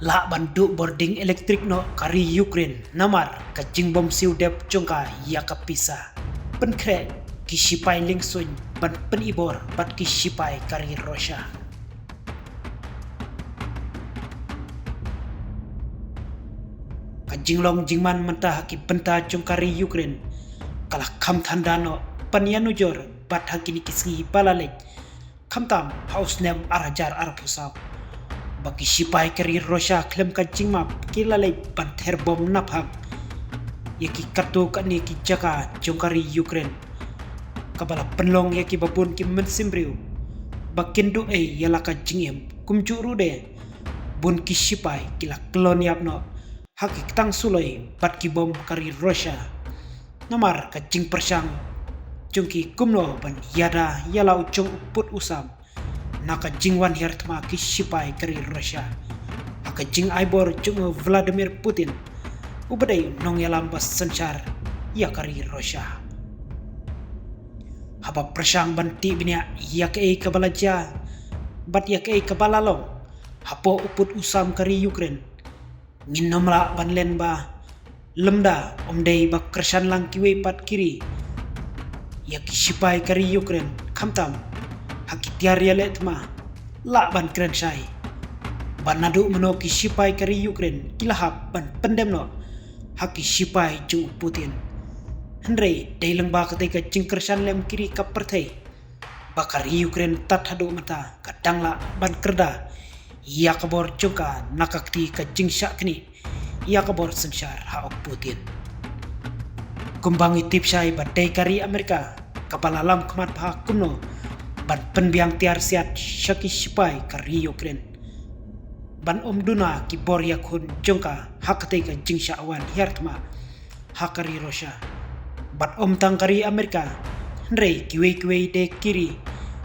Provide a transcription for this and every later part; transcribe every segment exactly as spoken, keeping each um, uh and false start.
Lah ban duh bording elektrik noh ka ri Ukraine namar ka jingbym siew dep jong ka ïa ka pisa. Pynkhreh ki shipai lyngsuiñ ban pynibor bad ki shipai ka ri Russia. Ka jinglong jingman mynta ha ki bynta jong ka ri Ukraine ka la kham than da noh ban ïanujor bad ha kine ki sngi ba la leit, khamtam ha u snem ar hajar arphew saw, ba ki shipai ka ri Russia khlem ka jingmap ki la leit ban ther bom naphang ïa ki katto katne ki jaka jong ka ri Ukraine, kaba la pynlong ïa kiba bun ki mynsiem briew ba kin duh ei ïa la ka jingim. Kumjuh ruh de, bun ki shipai ki la kyllon ïap noh ha ki ktang suloi bad ki bom ka ri Russia namar ka jingpyrshang jong ki kumno ban ïada ïa la u jong u pud u sam na ka jingwan hiar thma ki shipai ka ri Russia ha ka jingai bor jong u Vladimir Putin, uba dei u nongïalam ba synshar ïa ka ri Russia. Haba pyrshang ban tih bniah ïa kaei kaba la jia bad ïa kaei kaba la long hapoh u pud u sam ka ri Ukraine, ngin ym lah ban len ba lymda ym dei ba kyrshan lang kiwei pat ki ri ïa ki shipai ka ri Ukraine, khamtam ha ki tiar ïaleh thma lah ban kren shai ba naduh mynno ki shipai ka ri Ukraine ki la hap ban pyndem noh ha ki shipai jong u Putin. Hynrei dei lyngba katei ka jingkyrshan lem ki ri ka pyrthei ba ka ri Ukraine tad haduh mynta ka dang lah ban kyrda ïa ka bor jong ka na ka kti ka jingshah knieh ïa ka bor synshar ha u Putin. Kumba ngi tip shai ba dei ka ri Amerika kaba la lam khmat bha kumno ban pynbiang tiar siat sha ki shipai ka ri Ukraine ban ym duna ki bor ïakhun jong ka ha katei ka jingshah wan hiar thma ha ka ri Russia. Bad ym tang ka ri Amerika, hynrei kiwei kiwei de ki ri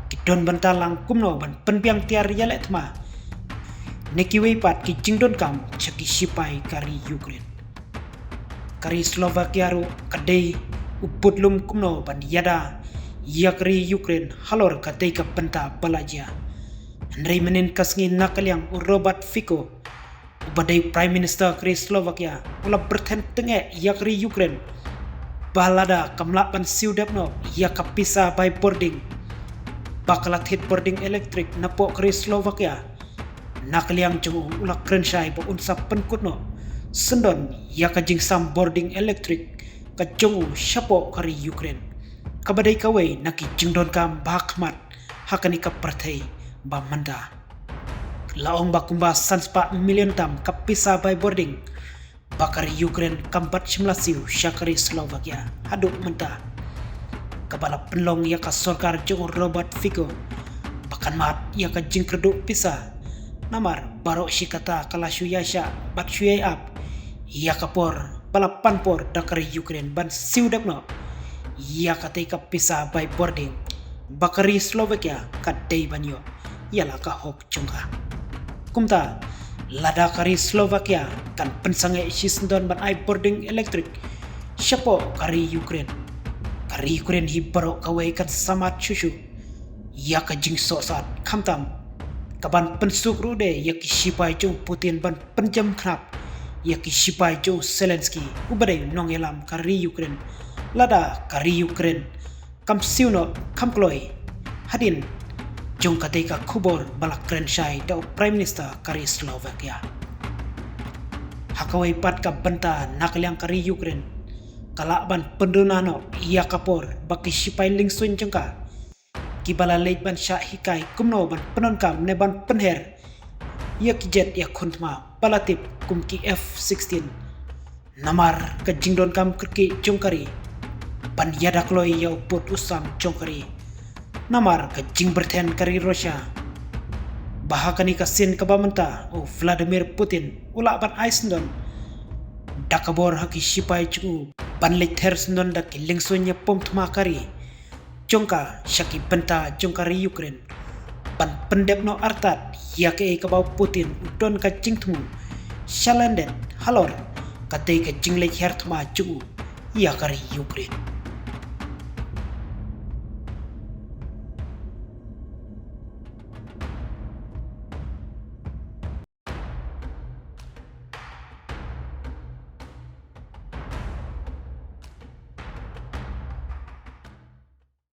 ki don bynta lang kumno ban pynbiang tiar ïaleh thma ne kiwei pat ki jingdonkam sha ki shipai ka ri Ukraine. Ka ri Slovakia ruh ka dei u budlum kumno ban ïada ïa ka ri Ukraine halor katei ka bynta ba la jia. Hynrei mynhynnin ka sngi na ka liang u Robert Fico, uba dei Prime Minister ka ri Slovakia, u la byrthen tyngeh ïa ka ri Ukraine ba lada kam lah ban siew dep noh ïa ka pisa bai bording ba ka la thied bording elektrik napoh ka ri Slovakia, na ka liang jong u u la kren shai ba un sa pynkut noh syndon ïa ka jingsam bording elektrik ka jong u shapoh ka ri Ukraine, kaba dei kawei na ki jingdonkam ba khmat ha kane ka pyrthei ba mynta. La ong ba kumba san spah million tam ka pisa bai bording ba ka ri Ukraine kam pat shym la siew sha ka ri Slovakia haduh mynta, kaba la pynlong ïa ka sorkar jong u Robert Fico ba kan mad ïa ka jingkyrduh pisa. Namar baroh shi katta ka la shu ïaishah bad shu ïai ap ïa ka por ba la pan por da ka ri Ukraine ban siew dep noh ïa katei ka pisa bai bording ba ka ri Slovakia ka dei ban ïoh ïa la ka hok jong ka. Kumta, lada ka ri Slovakia kan pynsangeh shisyndon ban ai bording elektrik shapoh ka ri Ukraine, ka ri Ukraine hi baroh kawei kan samad shuh shuh ïa ka jingsohsat, khamtam ka ban pynsuk ruh de ïa ki shipai jong u Putin ban pynjem khnap ïa ki shipai jong u Zelensky, uba dei u nongïalam ka ri Ukraine, lada ka ri Ukraine kam siew noh kham kloi hadien jong katei ka khubor ba la kren shai da u Prime Minister ka ri Slovakia. Ha kawei pat ka bynta, na ka liang ka ri Ukraine ka lah ban pynduna noh ïa ka por ba ki shipai lyngsuiñ jong ka kiba la leit ban shah hikai kumno ban pyndonkam ne ban pynher ïa ki jet ïakhun thma ba la tip kum ki F sixteen. Namar ka jingdonkam kyrkieh jong ka ri ban ïada kloi ïa u pud u sam jong ka ri. Namar ka jingbyrthen ka ri Russia ba ha kane ka sien kaba mynta u Vladimir Putin u lah ban ai syndon da ka bor ha ki shipai jong u ban leit ther syndon da ki lyngsuiñ ïapom thma ka ri jong ka sha ki bynta jong ka ri Ukraine ban pyndep noh artat ïa kaei kaba u Putin u don ka jingthmu sha lyndet halor katei ka jingleit hiar thma jong u ïa ka ri Ukraine.